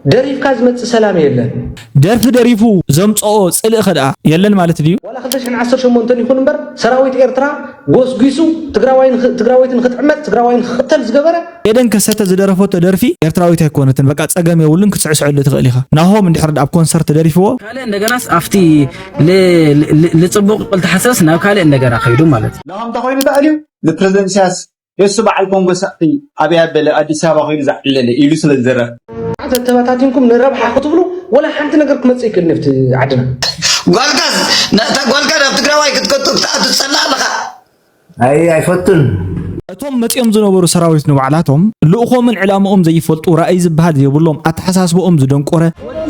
ደሪፍካ ዝመጽእ ሰላም የለን። ደርፊ ደሪፉ ዘምጽኦ ጽልእ ከደኣ የለን ማለት ድዩ? ዋላ ክልተ ሽሕን ዓሰርተ ሸሞንተን ይኹን እምበር ሰራዊት ኤርትራ ጎስጒሱ ትግራዋይን ኽ- ትግራወይትን ክትዕመጽ ትግራዋይን ክቕተል ዝገበረ ኤደን ከሰተ ዝደረፈቶ ደርፊ ኤርትራዊት ኣይኮነትን። በቃ ጸገም የብሉን፣ ክትስዕስዐሉ ትኽእል ኢኻ። ናሆም እንድሕር ኣብ ኮንሰርት ደሪፍዎ ካልእ እንደገናስ ኣብቲ ል- ል- ል- ልጽቡቕ ቅልቲ ሓሰስ ናብ ካልእ እንደገና ከይዱ ማለት እዩ። ናሆም እንታይ ኮይኑ ተኣልዩ ንፕረዚደንት ኢሳያስ የሱ በዓል ኮንጎ ሳእቲ ኣብያ በለ ኣዲስ ኣበባ ኮይኑ ዘዕለለ ኢሉ ስለ ዝዘረብ ተተበታቲንኩም ንረብሓ ክትብሉ ወላ ሓንቲ ነገር ክመጽእ ይክእል ነብቲ ዓድና ጓልካስ ነታ ጓልካ ናብ ትግራዋይ ክትከቱ ክትኣቱ ትጸላ ኣለኻ። ኣይ ኣይፈቱን። እቶም መጺኦም ዝነበሩ ሰራዊት ንባዕላቶም ልእኾምን ዕላምኦም ዘይፈልጡ፣ ራእይ ዝበሃል ዘይብሎም፣ ኣተሓሳስባኦም ዝደንቆረ፣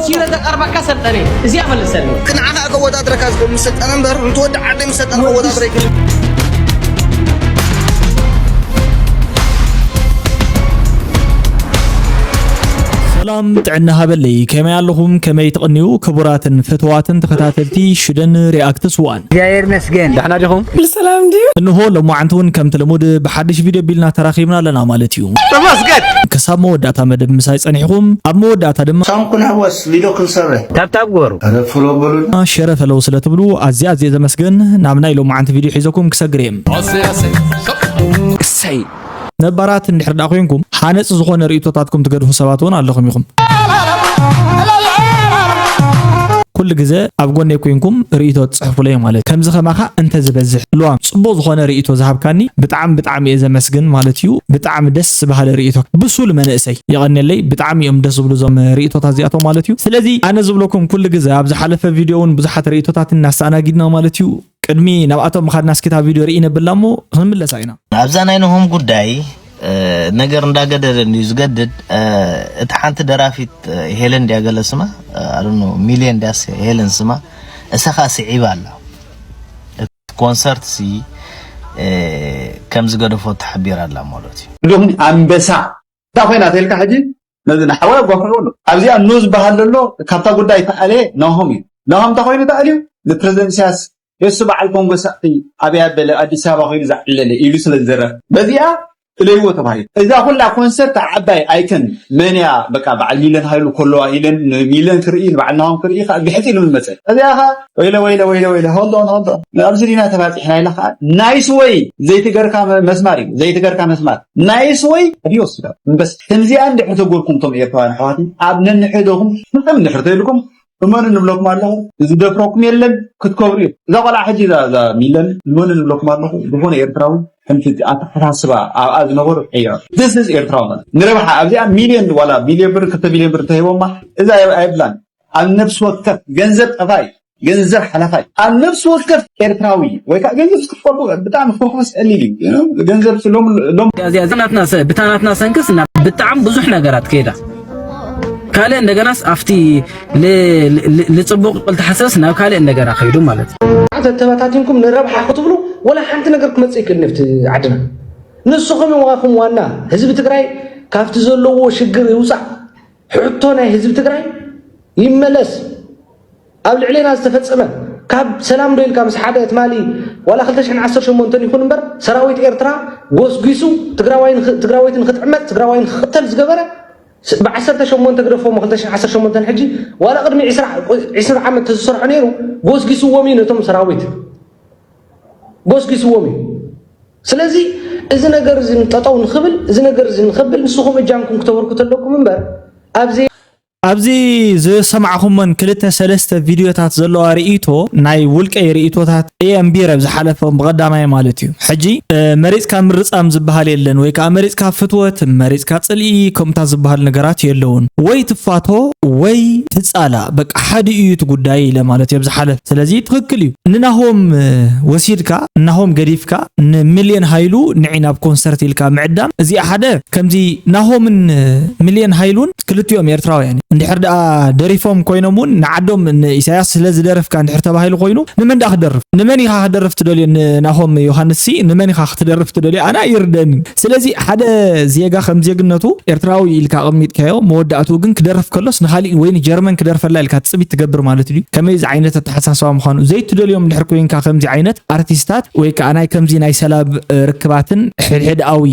ሲረ ተቀርበካ ሰልጠነ እዚኣ መልሰኒ። ክንዓኻ ከወዳድረካ ዝብል ምስ ሰልጠነ እምበር ንትወዲ ዓደይ ምስ ሰልጠነ ከወዳድረ ይክእል። ሰላም ጥዕና ሃበለይ፣ ከመይ ኣለኹም? ከመይ ትቕንዩ? ክቡራትን ፍትዋትን ተኸታተልቲ ሽደን ሪኣክትስ ዋን። እግዚኣብሔር ይመስገን። ዳሕና ዲኹም? ብሰላም ድዩ? እንሆ ሎማዓንቲ እውን ከምቲ ልሙድ ብሓድሽ ቪድዮ ቢልና ተራኺብና ኣለና ማለት እዩ። ተመስገን። ክሳብ መወዳእታ መደብ ምሳይ ጸኒሕኹም፣ ኣብ መወዳእታ ድማ ሳም ክንሕወስ ሊዶ ክንሰበ ታብታብ ግበሩ። ኧረ ፍሎ በሉን። ሸረ ፈለው ስለ ትብሉ ኣዝየ ኣዝየ ዘመስግን። ናብ ናይ ሎማዓንቲ ቪድዮ ሒዘኩም ክሰግር እየ። እሰይ። ነባራት እንድሕር ደኣ ኮይንኩም፣ ሃነጽ ዝኾነ ርእይቶታትኩም ትገድፉ ሰባት እውን ኣለኹም ኢኹም። ኩሉ ግዜ ኣብ ጎነይ ኮይንኩም ርእይቶ ትጽሕፉለይ ማለት ከምዚ ከማኻ እንተ ዝበዝሕ። ልዋም ጽቡቕ ዝኾነ ርእይቶ ዝሃብካኒ ብጣዕሚ ብጣዕሚ እየ ዘመስግን ማለት እዩ። ብጣዕሚ ደስ በሃሊ ርእይቶ፣ ብሱል መንእሰይ፣ የቐንየለይ። ብጣዕሚ እዮም ደስ ዝብሉ እዞም ርእይቶታት እዚኣቶም ማለት እዩ። ስለዚ ኣነ ዝብለኩም ኩሉ ግዜ ኣብ ዝሓለፈ ቪድዮ እውን ብዙሓት ርእይቶታት እናስተኣናጊድና ማለት እዩ። ቅድሚ ናብኣቶም ምኻድና እስኪ እታ ቪድዮ ርኢነ ብላ እሞ ክንምለሳ ኢና። ኣብዛ ናይ ነሆም ጉዳይ ነገር እንዳገደደ እንድዩ ዝገድድ። እቲ ሓንቲ ደራፊት ሄለን እንድያ ገለ ስማ ኣሉኖ ሚልዮን እንድያስ ሄለን ስማ እሳኻ ስዒባ ኣላ። እቲ ኮንሰርት ሲ ከም ዝገደፎ ተሓቢራ ኣላ ማለት እዩ። ዶም ኣንበሳ እንታይ ኮይና ተልካ ሕጂ ነዚ ንሓዋይ ኣጓፍዕዎ ኣሎ ኣብዚኣ ኖ ዝበሃል ዘሎ ካብታ ጉዳይ ተኣለየ ናሆም እዩ ናሆም እንታይ ኮይኑ ተኣልዩ ንፕረዚደንት ኢሳያስ የሱ በዓል ኮንጎ ሳእቲ ኣብያ በለ ኣዲስ ኣበባ ኮይኑ ዘዕለለ ኢሉ ስለ ዝዘረብ በዚኣ እለይዎ ተባሂሉ እዛ ኩላ ኮንሰርት ዓባይ ኣይከን መን እያ በቃ በዓል ሚለን ሃይሉ ከለዋ ኢለን ሚለን ክርኢ ንበዓል ናሆም ክርኢ ከዓ ግሕጥ ኢሉ መፀ እዚኣ ከዓ ወይለ ወይለ ወይለ ወይለ hold on hold on ኣብዚ ዲና ተባፂሕና ኢላ ከዓ ናይስ ወይ ዘይትገርካ መስማር እዩ ዘይትገርካ መስማር ናይስ ወይ ድዮ ስጋ እምበስ ከምዚኣ እንድሕር ተጎርኩም ቶም ኤርትራውያን ኣሕዋት ኣብ ነንሕደኹም ምንም እንድሕር ተይልኩም እመኑ ንብለኩም ኣለኹ ዝደፍረኩም የለን ክትከብሩ እዩ እዛ ቆልዓ ሕጂ እዛ ሚለን እመኑ ንብለኩም ኣለኹ ዝኾነ ኤርትራዊ ከምቲ ኣተሓሳስባ ኣብኣ ዝነበሩ ቀይራ this is ኤርትራዊ ማለት ንረብሓ ኣብዚኣ ሚልዮን ዋላ ቢልዮን ብር ክልተ ቢልዮን ብር እንተሂቦማ እዛ ኣይብላን ኣብ ነብሲ ወከፍ ገንዘብ ጠፋይ ገንዘብ ሓላፋይ ኣብ ነብሲ ወከፍ ኤርትራዊ ወይ ከዓ ገንዘብ ዝክፈልኩ ብጣዕሚ ክፈልኩ ቀሊል እዩ ገንዘብ ሎም ሎም እዚኣ እዚኣ ናትና ሰ- ብታ ናትና ሰንክስ ናብ ብጣዕሚ ብዙሕ ነገራት ከይዳ ካልእ እንደገናስ ኣብቲ ል- ል- ል- ልፅቡቅ ልተሓሰስ ናብ ካልእ እንደገና ከይዱ ማለት እዩ። ተተበታቲንኩም ንረብሓ ክትብሉ ወላ ሓንቲ ነገር ክመፅእ ይክእል ነብቲ ዓድና ንስኹም ዋኹም ዋና ህዝቢ ትግራይ ካብቲ ዘለዎ ሽግር ይውፃእ ሕቶ ናይ ህዝቢ ትግራይ ይመለስ ኣብ ልዕሌና ዝተፈፀመ ካብ ሰላም ዶ ኢልካ ምስ ሓደ ትማሊ ዋላ ክልተ ሽሕን ዓሰርተ ሸሞንተን ይኹን እምበር ሰራዊት ኤርትራ ጎስጒሱ ትግራዋይን ኽ- ትግራወይትን ክትዕመፅ ትግራዋይን ክቕተል ዝገበረ ስ- ብዓሰርተ ሸሞንተ ግደፎ እሞ ክልተ ሽሕን ዓሰርተ ሸሞንተን ሕጂ ዋላ ቅድሚ ዒስራ ዒስራ ዓመት ተዝሰርሖ ነይሩ ጎስጒስዎም እዩ ነቶም ሰራዊት ጎስጒስዎም እዩ ስለዚ እዚ ነገር እዚ ጠጠው ንኽብል እዚ ነገር እዚ ንኸብል ንስኹም እጃምኩም ክተበርኩ ተለኩም እምበር ኣብዚ ኣብዚ ዝሰማዕኹሞን ክልተ ሰለስተ ቪድዮታት ዘለዋ ርእይቶ ናይ ውልቀይ ርእይቶታት እየ እምቢረ ኣብ ዝሓለፈ ብቐዳማይ ማለት እዩ። ሕጂ መሪፅካ ምርፃም ዝበሃል የለን ወይ ከዓ መሪፅካ ፍትወት መሪፅካ ፅልኢ ከምኡታት ዝበሃል ነገራት የለውን። ወይ ትፋቶ ወይ ትፃላእ በቃ ሓደ እዩ እቲ ጉዳይ ኢለ ማለት እዩ ኣብ ዝሓለፈ። ስለዚ ትኽክል እዩ። ንናሆም ወሲድካ ናሆም ገዲፍካ ንሚልዮን ሃይሉ ንዒ ናብ ኮንሰርት ኢልካ ምዕዳም እዚኣ ሓደ ከምዚ ናሆምን ሚልዮን ሃይሉን ክልቲኦም ኤርትራውያን እንድሕር ደኣ ደሪፎም ኮይኖም እውን ንዓዶም ንኢሳያስ ስለ ዝደረፍካ እንድሕር ተባሂሉ ኮይኑ ንመን ደኣ ክደርፍ ንመን ኢኻ ክደርፍ ትደልዮ ንናሆም ዮሃንስ ሲ ንመን ኢኻ ክትደርፍ ትደልዮ ኣነ ኣይርደንን ስለዚ ሓደ ዜጋ ከም ዜግነቱ ኤርትራዊ ኢልካ ኣቐሚጥካዮ መወዳእትኡ ግን ክደርፍ ከሎስ ንኻሊእ ወይ ንጀርመን ክደርፈላ ኢልካ ትጽቢት ትገብር ማለት ድዩ ከመይ ዝዓይነት ኣተሓሳስባ ምዃኑ ዘይትደልዮም እንድሕር ኮይንካ ከምዚ ዓይነት ኣርቲስታት ወይ ከዓ ናይ ከምዚ ናይ ሰላብ ርክባትን ሕድሕድኣዊ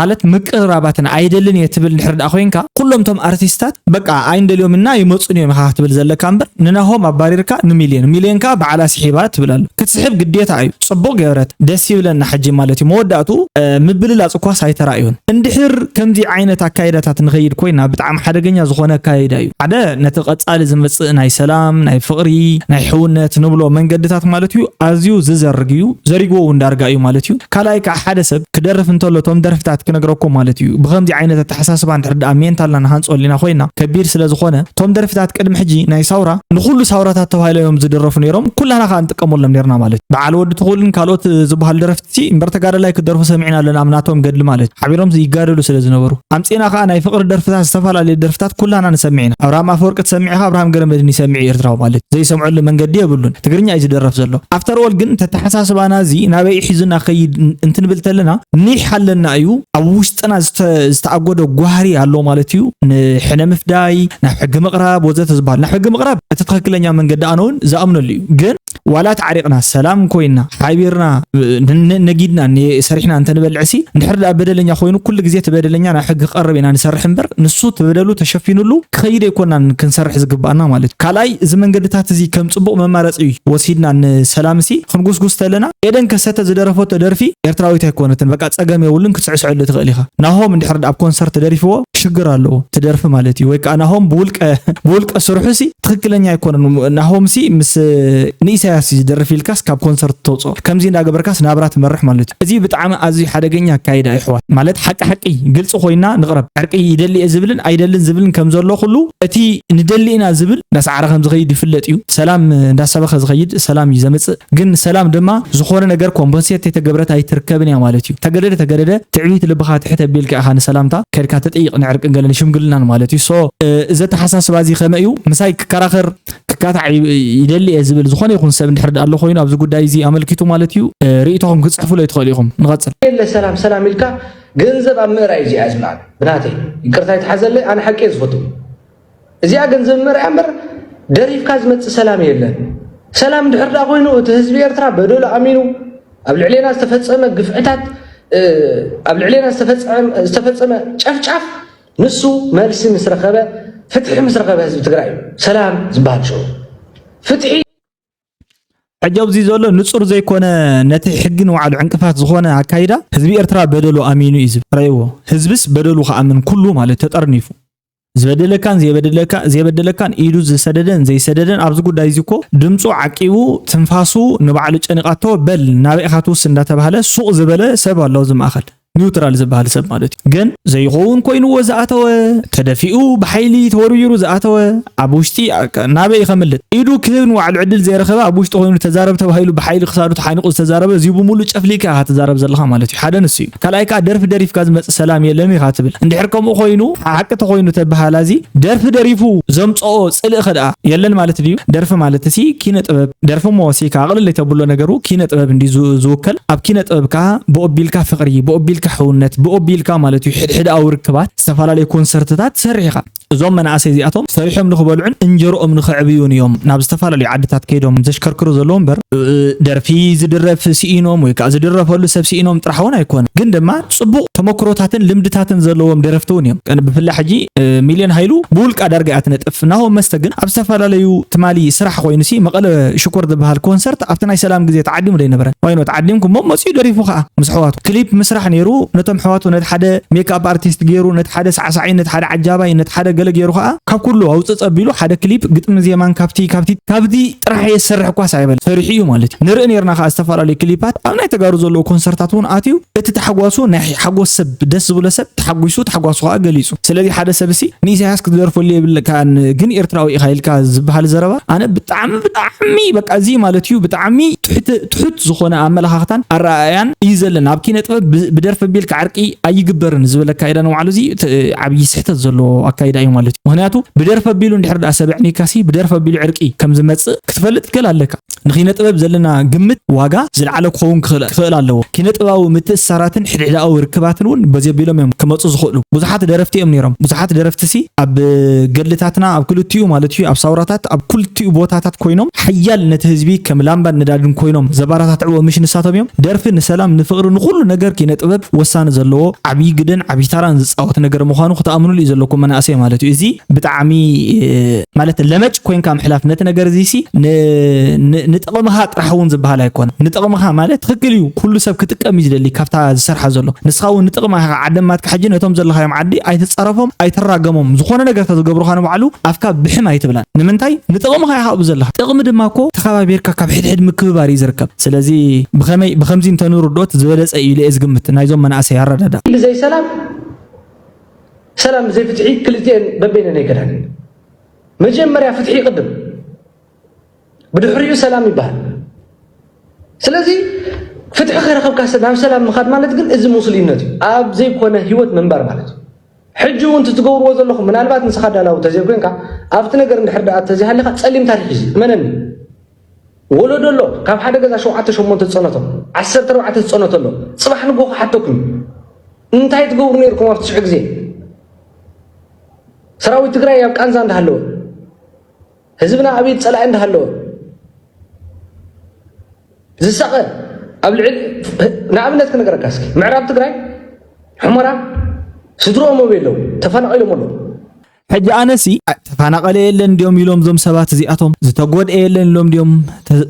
ማለት ምቅርራባትን ኣይደልን እየ ትብል እንድሕር ደኣ ኮይንካ ኩሎም ኣርቲስታት በቃ ኣይንደልዮም እና ይመፁን እዮም ኢኻ ክትብል ዘለካ እምበር ንናሆም ኣባሪርካ ንሚልዮን ሚልዮን ከዓ በዓላ ስሒባ ትብል ኣሎ ክትስሕብ ግዴታ እዩ። ፅቡቅ ገበረት ደስ ይብለና ሕጂ ማለት እዩ። መወዳእቱ ምብልላፅ እኳስ ኣይተራእዩን። እንድሕር ከምዚ ዓይነት ኣካይዳታት ንኸይድ ኮይና ብጣዕሚ ሓደገኛ ዝኾነ ኣካይዳ እዩ። ሓደ ነቲ ቀፃሊ ዝመፅእ ናይ ሰላም ናይ ፍቕሪ ናይ ሕውነት ንብሎ መንገድታት ማለት እዩ ኣዝዩ ዝዘርግ እዩ። ዘሪግዎ እውን ዳርጋ እዩ ማለት እዩ። ካልኣይ ከዓ ሓደ ሰብ ክደርፍ እንተሎ እቶም ደርፍታት ክነግረኩም ማለት እዩ። ብኸምዚ ዓይነት ኣተሓሳስባ እንድሕር ደኣ ሜንታልና ንሃንፀሉ ኢና ኮይና ከቢድ ስለ ዝኾነ እቶም ደርፍታት ቅድሚ ሕጂ ናይ ሳውራ ንኹሉ ሳውራታት ተባሂሎም እዮም ዝድረፉ ነይሮም። ኩላና ከዓ ንጥቀመሎም ነርና ማለት እዩ። በዓል ወዲ ትኹልን ካልኦት ዝበሃል ደረፍቲ እምበር ተጋደላይ ክደርፉ ሰሚዕና ኣለና ኣብ ናቶም ገድሊ ማለት እዩ። ሓቢሮም ይጋደሉ ስለ ዝነበሩ ኣምፂና ከዓ ናይ ፍቕሪ ደርፍታት ዝተፈላለዩ ደርፍታት ኩላና ንሰምዕ ኢና። ኣብርሃም ኣፈወርቂ ትሰምዕ ኢኻ ኣብርሃም ገረመድን ይሰምዕ እዩ ኤርትራዊ ማለት ዘይሰምዐሉ መንገዲ የብሉን። ትግርኛ እዩ ዝደረፍ ዘሎ። ኣፍተር ኦል ግን ተተሓሳስባና እዚ ናበይ ሒዙና ከይድ እንትንብል ተለና ኒሕ ኣለና እዩ። ኣብ ውሽጥና ዝተኣጎደ ጓህሪ ኣሎ ማለት እዩ። ንሕነ ምፍዳይ ናብ ሕጊ ምቕራብ ወዘተ ዝበሃል ናብ ሕጊ ምቕራብ እቲ ትኽክለኛ መንገዲ ኣነ እውን ዝኣምነሉ እዩ። ግን ዋላ ተዓሪቕና ሰላም ኮይና ሓቢርና ነጊድና ሰሪሕና እንተንበልዕሲ እንድሕር ደኣ በደለኛ ኮይኑ ኩሉ ግዜ እቲ በደለኛ ናብ ሕጊ ክቐርብ ኢና ንሰርሕ እምበር ንሱ እቲ በደሉ ተሸፊኑሉ ክኸይድ ኣይኮናን ክንሰርሕ ዝግባኣና ማለት እዩ። ካልኣይ እዚ መንገድታት እዚ ከም ፅቡቕ መማረፂ ወሲድና ንሰላምሲ ክንጉስጉስ ተለና ኤደን ከሰተ ዝደረፈቶ ደርፊ ኤርትራዊት ኣይኮነትን። በቃ ፀገም የብሉን ክትስዕስዐሉ ትኽእል ኢኻ። ናሆም እንድሕር ኣብ ኮንሰርት ደሪፍዎ ሽግር ኣለዎ ትደርፊ ማለት እዩ። ወይ ከዓ ናሆም ብውልቀ ብውልቀ ስርሑሲ ትኽክለኛ ኣይኮነን። ናሆምሲ ምስ ንኢሳያስ ዝደርፍ ኢልካስ ካብ ኮንሰርት ተውፅኦ ከምዚ እንዳገበርካስ ናብራ ትመርሕ ማለት እዩ። እዚ ብጣዕሚ ኣዝዩ ሓደገኛ ኣካይዳ ይሕዋት ማለት ሓቂ ሓቂ ግልፂ ኮይና ንቕረብ። ዕርቂ ይደሊ እየ ዝብልን ኣይደልን ዝብልን ከም ዘሎ ኩሉ እቲ ንደሊ ኢና ዝብል እንዳሰዓረ ከም ዝኸይድ ይፍለጥ እዩ። ሰላም እንዳሰበኸ ዝኸይድ ሰላም እዩ ዘምፅእ። ግን ሰላም ድማ ዝኾነ ነገር ኮምፐንሴት የተገብረት ኣይትርከብን እያ ማለት እዩ። ተገደደ ተገደደ ትዕቢት ልብኻ ትሕት ኣቢልካ ኢኻ ንሰላምታ ከድካ ትጥይቕ ንዕርቅን ገለ ንሽምግልናን ማለት እዩ። ሶ እዚ ኣተሓሳስባ እዚ ከመይ እዩ ምሳይ ክከራኸር ክካታዕ ይደሊ እየ ዝብል ዝኾነ ይኹን ሰብ እንድሕር ኣሎ ኮይኑ ኣብዚ ጉዳይ እዚ ኣመልኪቱ ማለት እዩ ርእይቶኹም ክትፅሕፉለይ ትኽእሉ ኢኹም። ንቐፅል። የለ ሰላም ሰላም ኢልካ ገንዘብ ኣብ ምእራይ እዚኣ ዝብላ ብናተይ ይቅርታ ይትሓዘለይ ኣነ ሓቂ እየ ዝፈቱ እዚኣ ገንዘብ ምእራያ እምበር ደሪፍካ ዝመፅእ ሰላም የለን። ሰላም እንድሕር ደኣ ኮይኑ እቲ ህዝቢ ኤርትራ በደሉ ኣሚኑ ኣብ ልዕሌና ዝተፈፀመ ግፍዕታት ኣብ ልዕሌና ዝተፈፀመ ጨፍጫፍ ንሱ መልሲ ምስ ረኸበ ፍትሒ ምስ ረኸበ ህዝቢ ትግራይ እዩ ሰላም ዝበሃል ሽዑ ፍትሒ ሕጂ ኣብዚ ዘሎ ንጹር ዘይኮነ ነቲ ሕጊ ንባዕሉ ዕንቅፋት ዝኾነ ኣካይዳ ህዝቢ ኤርትራ በደሉ ኣሚኑ እዩ ዝብል። ረእይዎ። ህዝብስ በደሉ ክኣምን ኩሉ ማለት ተጠርኒፉ ዝበደለካን ዘይበደለካ ዘይበደለካን ኢዱ ዝሰደደን ዘይሰደደን ኣብዚ ጉዳይ እዚ እኮ ድምፁ ዓቂቡ ትንፋሱ ንባዕሉ ጨኒቓቶ በል ናበይ ኢኻ ትውስ እንዳተባህለ ሱቕ ዝበለ ሰብ ኣሎ ኣብዚ ማእኸል። ኒውትራል ዝበሃል ሰብ ማለት እዩ። ግን ዘይኸውን ኮይንዎ ዝኣተወ፣ ተደፊኡ፣ ብሓይሊ ተወርዊሩ ዝኣተወ፣ ኣብ ውሽጢ ናበይ ከምልጥ ኢዱ ክህብ ንባዕሉ ዕድል ዘይረኸበ ኣብ ውሽጢ ኮይኑ ተዛረብ ተባሂሉ ብሓይሊ ክሳዱ ተሓኒቑ ዝተዛረበ እዚ ብምሉእ ጨፍሊካ ኢኻ ትዛረብ ዘለኻ ማለት እዩ። ሓደ ንሱ እዩ። ካልኣይ ከዓ ደርፊ ደሪፍካ ዝመፅእ ሰላም የለን ኢኻ ትብል። እንድሕር ከምኡ ኮይኑ ሓቂ ተኮይኑ ተበሃላ እዚ ደርፊ ደሪፉ ዘምፅኦ ፅልኢ ከ ደኣ የለን ማለት ድዩ? ደርፊ ማለት ሲ ኪነ ጥበብ ደርፊ እሞ ሲ ከዓ ቅልል ተብሎ ነገሩ ኪነ ጥበብ እንዲ ዝውከል ኣብ ኪነ ጥበብ ከዓ ብኦቢልካ ፍቅሪ ብኦቢልካ ሕውነት ብኦቢልካ ማለት እዩ ሕድሕድኣዊ ርክባት ዝተፈላለዩ ኮንሰርትታት ትሰርሕ ኢኻ። እዞም መናእሰይ እዚኣቶም ሰሪሖም ንክበልዑን እንጀርኦም ንክዕብዩን እዮም ናብ ዝተፈላለዩ ዓድታት ከይዶም ዘሽከርክሩ ዘለዉ እምበር ደርፊ ዝድረፍ ስኢኖም ወይ ከዓ ዝድረፈሉ ሰብ ስኢኖም ጥራሕ እውን ኣይኮነ ግን ድማ ፅቡቅ ተመክሮታትን ልምድታትን ዘለዎም ደረፍቲ እውን እዮም። ብፍላይ ሕጂ ሚልዮን ሃይሉ ብውልቃ ዳርጋ እያ ትነጥፍ ናሆም መስተ ግን ኣብ ዝተፈላለዩ ትማሊ ስራሕ ኮይኑ ሲ መቐለ ሽኮር ዝበሃል ኮንሰርት ኣብቲ ናይ ሰላም ግዜ ተዓዲሙ ዶ ኣይነበረን? ዋይኖ ተዓዲምኩሞ መፅኡ ደሪፉ ከዓ ምስ ኣሕዋቱ ክሊፕ ምስራሕ ነይሩ። ነቶም ኣሕዋቱ ነቲ ሓደ ሜክኣፕ ኣርቲስት ገይሩ ነቲ ሓደ ሳዕሳዒ ነቲ ሓደ ዓጃባይ ነቲ ሓደ ገለ ገይሩ ከዓ ካብ ኩሉ ኣውፅፅ ኣቢሉ ሓደ ክሊፕ ግጥሚ ዜማን ካብቲ ካብቲ ካብቲ ጥራሕ እየ ዝሰርሕ እኳስ ኣይበለ ሰሪሑ እዩ ማለት እዩ። ንርኢ ነርና ከዓ ዝተፈላለዩ ክሊፓት ኣብ ናይ ተጋሩ ዘለዉ ኮንሰርታት እውን ኣትዩ እቲ ታሕጓሱ ናይ ሓጎስ ሰብ ደስ ዝብሎ ሰብ ተሓጒሱ ታሕጓሱ ከዓ ገሊፁ። ስለዚ ሓደ ሰብ ሲ ንኢሳያስ ክትደርፈሉ የብልካን ግን ኤርትራዊ ኢኻ ኢልካ ዝበሃል ዘረባ ኣነ ብጣዕሚ ብጣዕሚ በቃ እዚ ማለት እዩ ብጣዕሚ ትሑት ዝኾነ ኣመለኻኽታን ኣረኣእያን እዩ ዘለና። ኣብ ኪነ ጥበብ ብደርፊ ኣቢልካ ዕርቂ ኣይግበርን ዝብል ኣካይዳ ንባዕሉ እዚ ዓብዪ ስሕተት ዘለዎ ኣካይዳ እዩ ማለት እዩ። ምክንያቱ ብደርፊ ኣቢሉ እንድሕር ደኣ ሰብ ኣዕኒካሲ ብደርፊ ኣቢሉ ዕርቂ ከም ዝመፅእ ክትፈልጥ ገል ኣለካ። ንኪነ ጥበብ ዘለና ግምት ዋጋ ዝለዓለ ክኸውን ክኽእል ኣለዎ። ኪነ ጥበባዊ ምትእስሳራትን ሕድሕድኣዊ ርክባትን እውን በዚ ኣቢሎም እዮም ክመፁ ዝኽእሉ። ብዙሓት ደረፍቲ እዮም ነይሮም። ብዙሓት ደረፍቲ ሲ ኣብ ገድልታትና ኣብ ክልቲኡ ማለት እዩ ኣብ ሳውራታት ኣብ ክልቲኡ ቦታታት ኮይኖም ሓያል ነቲ ህዝቢ ከም ላምባን ነዳድን ኮይኖም ዘባራታትዕዎ ምሽ ንሳቶም እዮም። ደርፊ ንሰላም ንፍቕሪ ንኹሉ ነገር ኪነ ጥበብ ወሳኒ ዘለዎ ዓብዪ ግደን ዓብዪ ታራን ዝፃወት ነገር ምዃኑ ክትኣምኑሉ እዩ ዘለኩም መናእሰይ ማለት እዩ። እዚ ብጣዕሚ ማለት ለመጭ ኮይንካ ምሕላፍ ነቲ ነገር እዚ ሲ ንጥቕምኻ ጥራሕ እውን ዝበሃል ኣይኮነ። ንጥቕምኻ ማለት ትኽክል እዩ፣ ኩሉ ሰብ ክጥቀም እዩ ዝደሊ ካብታ ዝሰርሓ ዘሎ። ንስኻ እውን ንጥቕምኻ ዓደማትካ ሕጂ ነቶም ዘለኻዮም ዓዲ ኣይትፀረፎም ኣይትራገሞም። ዝኾነ ነገር ተዝገብሩኻ ንባዕሉ ኣፍካ ብሕም ኣይትብላን። ንምንታይ ንጥቕምኻ ኢኻ ኣብኡ ዘለኻ። ጥቕሚ ድማ እኮ ተኸባቢርካ ካብ ሕድሕድ ምክብባር እዩ ዝርከብ። ስለዚ ብኸመይ ብኸምዚ እንተንርድኦት ዝበለፀ እዩ ኢለ እየ ዝግምት ናይዞም መናእሰይ ኣረዳዳ። ብዘይ ሰላም ሰላም ብዘይ ፍትሒ ክልቲኤን በበይነን ኣይከዳን። መጀመርያ ፍትሒ ይቕድም፣ ብድሕሪኡ ሰላም ይበሃል። ስለዚ ፍትሒ ከይረኸብካ ናብ ሰላም ምኻድ ማለት ግን እዚ ሙስሊምነት እዩ፣ ኣብ ዘይኮነ ህይወት ምንባር ማለት እዩ። ሕጂ እውን እቲ ትገብርዎ ዘለኹም ምናልባት ንስኻ ኣዳላዊ ተዘይኮይንካ ኣብቲ ነገር እንድሕር ደኣ ተዘይሃሊኻ ጸሊም ታሪኽ እዩ እመነኒ። ወለዶ ኣሎ ካብ ሓደ ገዛ ሸውዓተ ሸሞንተ ዝጸነቶም ዓሰርተ ኣርባዕተ ዝጸነቶ ኣሎ። ጽባሕ ንጎ ክሓተኩም እዩ እንታይ ትገብሩ ነይርኩም ኣብቲ ሽዑ ግዜ? ሰራዊት ትግራይ ኣብ ቃንዛ እንዳሃለወ ህዝብና ኣብ ኢድ ጸላኢ እንዳሃለወ ዝሳቐ ኣብ ልዕሊ ንኣብነት ክነገረካ እስኪ ምዕራብ ትግራይ ሑመራ ስድሮኦም ኣበይ ኣለዉ ተፈናቒሎም ኣለዉ። ሕጂ ኣነሲ ተፋናቐለ የለን እንዲዮም ኢሎም እዞም ሰባት እዚኣቶም ዝተጎድአ የለን ኢሎም እንዲዮም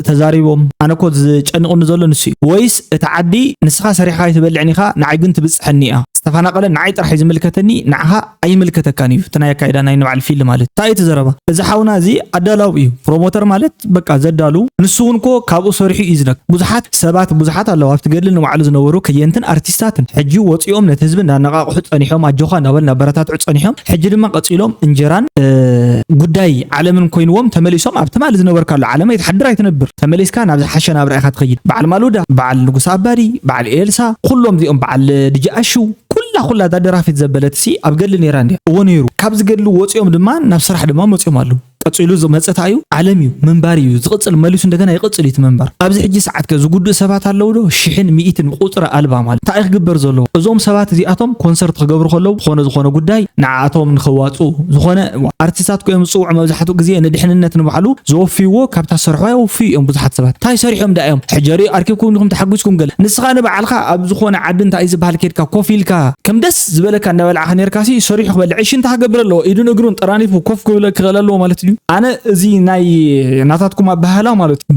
ተዛሪቦም? ኣነ እኮ ዝጨንቕኒ ዘሎ ንሱ እዩ። ወይስ እቲ ዓዲ ንስኻ ሰሪሕኻ ኣይትበልዕን ኢኻ ንዓይ ግን ትብፅሐኒ እያ። ዝተፋናቐለ ንዓይ ጥራሕ እዩ ዝምልከተኒ ንዓኻ ኣይምልከተካን እዩ። እቲ ናይ ኣካይዳ ናይ ንባዕል ፊልድ ማለት እንታይ እዩ እቲ ዘረባ? እዚ ሓውና እዚ ኣዳላዊ እዩ። ፕሮሞተር ማለት በቃ ዘዳሉ ንሱ እውን እኮ ካብኡ ሰሪሑ እዩ ዝነክ ብዙሓት ሰባት ብዙሓት ኣለዉ ኣብቲ ገድሊ ንባዕሉ ዝነበሩ ከየንትን ኣርቲስታትን ሕጂ ወፂኦም ነቲ ህዝቢ እንዳነቓቕሑ ፀኒሖም ኣጆኻ እንዳበሉ እንዳበረታትዑ ፀኒሖም ሕጂ ድማ ቀፂሎም እንጀራን ጉዳይ ዓለምን ኮይንዎም ተመሊሶም ኣብ ትማሊ ዝነበርካሉ ዓለም ኣይትሓድር ኣይትነብር ተመሊስካ ናብ ዝሓሸ ናብራ ኢኻ ትኸይድ። በዓል ማሉዳ፣ በዓል ንጉስ ኣባዲ፣ በዓል ኤልሳ ኩሎም እዚኦም በዓል ድጂ ኣሹ ኩላ ኩላ እዛ ደራፊት ዘበለት ሲ ኣብ ገድሊ ነይራ እንድያ። እዎ ነይሩ። ካብዚ ገድሊ ወፂኦም ድማ ናብ ስራሕ ድማ መፂኦም ኣለዉ። ቀፂሉ ዝመፀ እንታይ እዩ? ዓለም እዩ፣ ምንባር እዩ ዝቕፅል፣ መሊሱ እንደገና ይቕፅል እዩ እቲ ምንባር። ኣብዚ ሕጂ ሰዓት ከ ዝጉድኡ ሰባት ኣለዉ ዶ? ሽሕን ሚእትን ቁፅሪ ኣልባ ማለት። እንታይ እዩ ክግበር ዘለዎ? እዞም ሰባት እዚኣቶም ኮንሰርት ክገብሩ ከለዉ ዝኾነ ዝኾነ ጉዳይ ንዓኣቶም ንኸዋፅኡ ዝኾነ ኣርቲስታት ኮይኖም ዝፅውዑ መብዛሕትኡ ግዜ ንድሕንነት ንባዕሉ ዘወፍይዎ ካብታ ዝሰርሕዋ የወፍዩ እዮም ብዙሓት ሰባት። እንታይ ሰሪሖም ደኣ እዮም? ሕጀሪ ኣርኪብኩም ዲኹም ተሓጒስኩም ገለ። ንስኻ ንባዕልኻ ኣብ ዝኾነ ዓዲ እንታይ እዩ ዝበሃል ኬድካ ኮፍ ኢልካ ከም ደስ ዝበለካ እንዳበላዕኻ ኔርካሲ ሰሪሑ ክበልዕ እሺ እንታይ ክገብር ኣለዎ ኢዱን እግሩን ጠራኒፉ ኮፍ ክብል ክኽእል ኣለዎ ማለት ድዩ? ኣነ እዚ ናይ ናታትኩም ኣበሃህላ ማለት እዩ